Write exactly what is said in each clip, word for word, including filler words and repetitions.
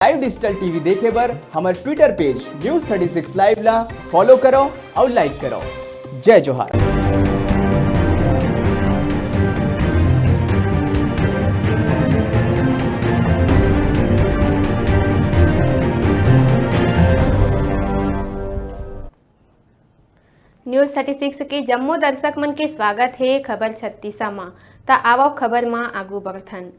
Live digital T V देखे बर हमर Twitter page News thirty six Live ला follow करो और like करो। जय जोहार। News thirty six के जम्मो दर्शक मन के स्वागत हे खबर छत्तीसा म। त आवव खबर म आगू बढ़थन।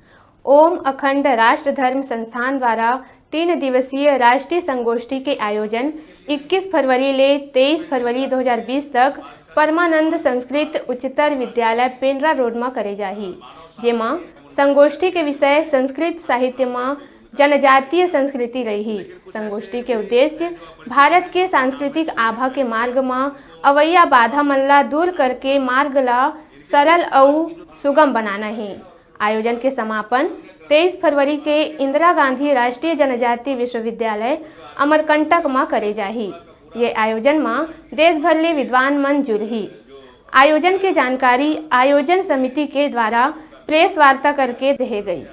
ओम अखंड राष्ट्र धर्म संस्थान द्वारा तीन दिवसीय राष्ट्रीय संगोष्ठी के आयोजन इक्कीस फरवरी ले तेईस फरवरी दो हज़ार बीस तक परमानंद संस्कृत उच्चतर विद्यालय पेंड्रा रोड म करे जाही, जेमा संगोष्ठी के विषय संस्कृत साहित्य म जनजातीय संस्कृति रही। संगोष्ठी के उद्देश्य भारत के सांस्कृतिक आभा के मार्ग म अवैया बाधा मन ला दूर करके मार्ग ला सरल अउ सुगम बनाना हे। आयोजन के समापन तेईस फरवरी के इंदिरा गांधी राष्ट्रीय जनजाति विश्वविद्यालय अमरकंटक म करे जाही। ये आयोजन म देश भर ले विद्वान मन जुड़ही। आयोजन के जानकारी आयोजन समिति के द्वारा प्रेस वार्ता करके देहे गईस।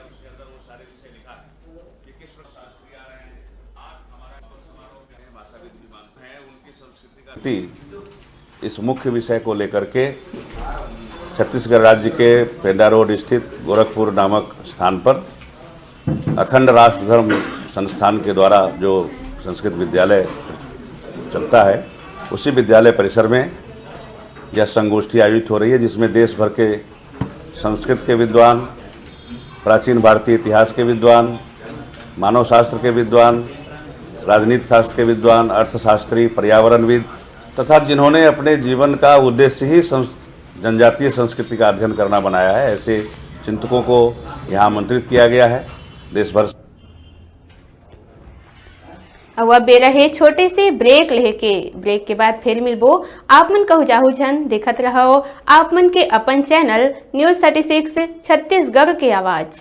इस मुख्य विषय को लेकर के छत्तीसगढ़ राज्य के पेंड्रा रोड स्थित गोरखपुर नामक स्थान पर अखंड राष्ट्र धर्म संस्थान के द्वारा जो संस्कृत विद्यालय चलता है, उसी विद्यालय परिसर में यह संगोष्ठी आयोजित हो रही है, जिसमें देश भर के संस्कृत के विद्वान, प्राचीन भारतीय इतिहास के विद्वान, मानव शास्त्र के विद्वान, राजनीति शास्त्र के विद्वान, अर्थशास्त्री, पर्यावरणविद तथा जिन्होंने अपने जीवन का उद्देश्य ही संस-, जनजातीय संस्कृति का अध्ययन करना बनाया है, ऐसे चिंतकों को यहाँ आमंत्रित किया गया है। देश भर अउ अब बेरा हे छोटे से ब्रेक लेहे के। ब्रेक के बाद फिर मिलबो। आप मन कहू जाहू झन, देखत रहव आप मन के अपन channel news thirty six Chhattisgarh के आवाज।